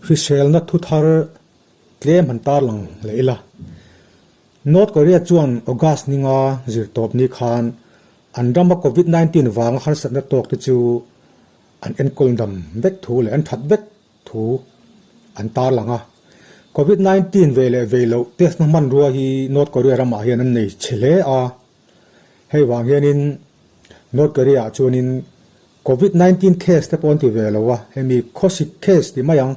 Hriselna thu thar tlem han tarlang leh ila. North Korea chuan August ninga zirtawp ni khan an rama Covid 19 vanga harsatna tawk te chu an enkawl dam vek thu leh an that vek thu an tarlang a. Covid 19 ve leh vei loh test na hmanrua hi North Korea ramah hian an nei chhe hle a. Hei vang hianin North Korea ah chuanin Covid 19 case te pawh an ti ve lo a, hemi khawsik case ti mai ang,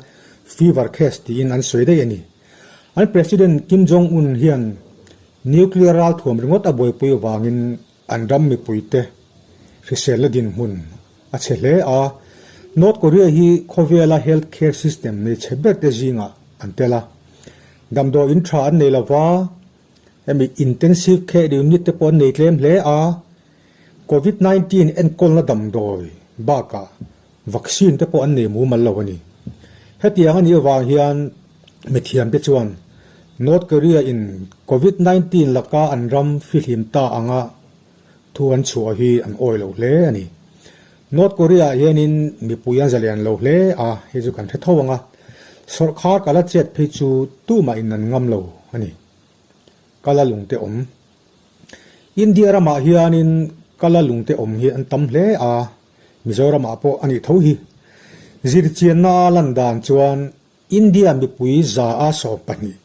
fever case tiin an sawi daih a ni. An President Kim Jong Un hian nuclear ralthuam ringawt a buaipui vangin an ram mipuite hriselna dinhmun a chhe hle a. North Korea hi khawvela health care system nei chhe ber te zingah an tel a. Damdawiin tha an nei lova, Hemi Intensive Care Unit te pawh an nei tlem hle a, Covid 19 enkawlna damdawi bakah vaccine te pawh an nei mumal lo a ni. Hetiang a nih avang hian mithiamte chuan North Korea in Covid 19 laka an ram fihlim ta anga thu an chhuah hi an awi lo hle a ni. North Korea ah hianin mipui an zalian lo hle a, hei chu kan hre tho ang a, sawrhkhar kala chet phei chu tumah in an ngam lo a ni. Kala lungte awm. India ramah hianin kala lungte awm hi an tam hle a, Mizoramah pawh a nih tho hi. Zirchianna a lan dan chuan India mipui 12%,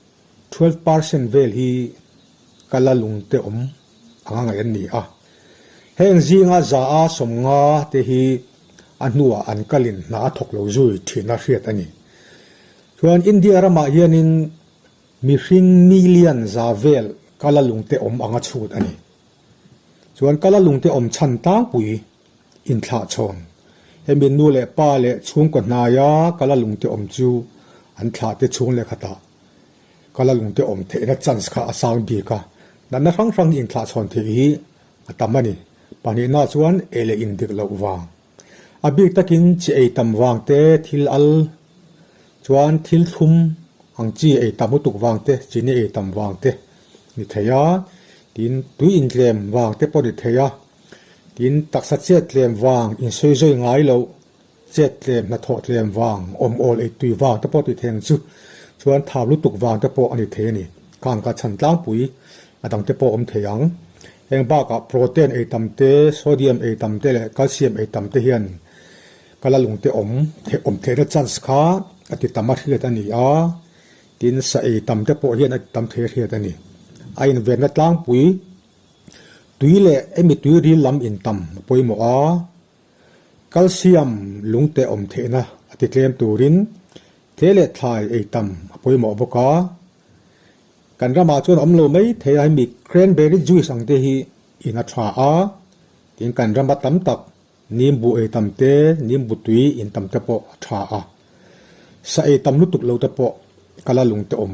12%, vel hi kala lungte awm anga ngaih an ni a. Heng zinga 50% te hi a hnuah an kalin hna a thawk lo zui thina hriat a ni. Chuan India ramah hianin mihring million za vel kala lungte awm anga chhut a ni. Chuan kala lungte awm chhan tlangpui inthlah chhawn. Hemi nu leh pa leh chhungkaw hnaia kala lungte awm chu an thlah te chhung leh khatah kala lungte awm theihna chance kha a sang bik a, natna hrang hrang inthlah chhawn theih hi a tam a ni. Pahnihna chuan ei leh in dik loh vang. A bik takin chi ei tam vang te, thil al chuan thil thlum ang chi ei tam lutuk vang te, chini ei tam vang te ni thei a, tin tui intlem vang te pawh ni thei a. Tin, taksa chet tlem vang, insawi zawi ngai loh, chet tlem, hnathawh tlem vang, awm awl ei tui vang te pawh ti thei ang chu. Chuan thau lutuk vang te pawh a ni thei a ni. Khang kha chhan tlangpui a dang te pawh awm thei ang. Heng bakah protein ei tam te, sodium ei tam te leh calcium ei tam te hian kala lung te awm theih awm theihna chance kha a ti tam a hriat a ni a. Tin, sa ei tam te pawh hian a ti tam thei a hriat a ni. A invenna tlangpui Tui leh emi tui ril lam intam a pawimawh a, calcium lungte awm theihna a ti tlem turin the leh thlai ei tam a pawimawh bawk a. Kan ramah chuan awm lo mai thei a, hemi cranberry juice ang te hi in a tha a, tin kan rama tam tak nimbu ei tam te, nimbu tui in tam te pawh a tha a. Sa ei tam lutuk lo te pawh kala lungte awm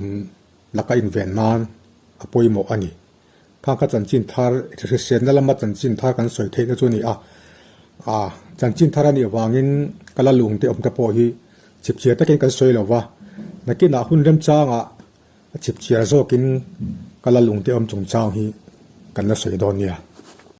laka inven nan a pawimawh a ni. Khang kha chanchin thar, hriselna lama chanchin thar kan sawi theihna chu a ni a. Aa, chanchin thar a nih avangin ka la lung te awm te pawh hi chipchiar takin kan sawi lo va, nakinah hun remchangah a chipchiar zawkin ka la lung te awm chungchang hi kan la sawi dawn nia.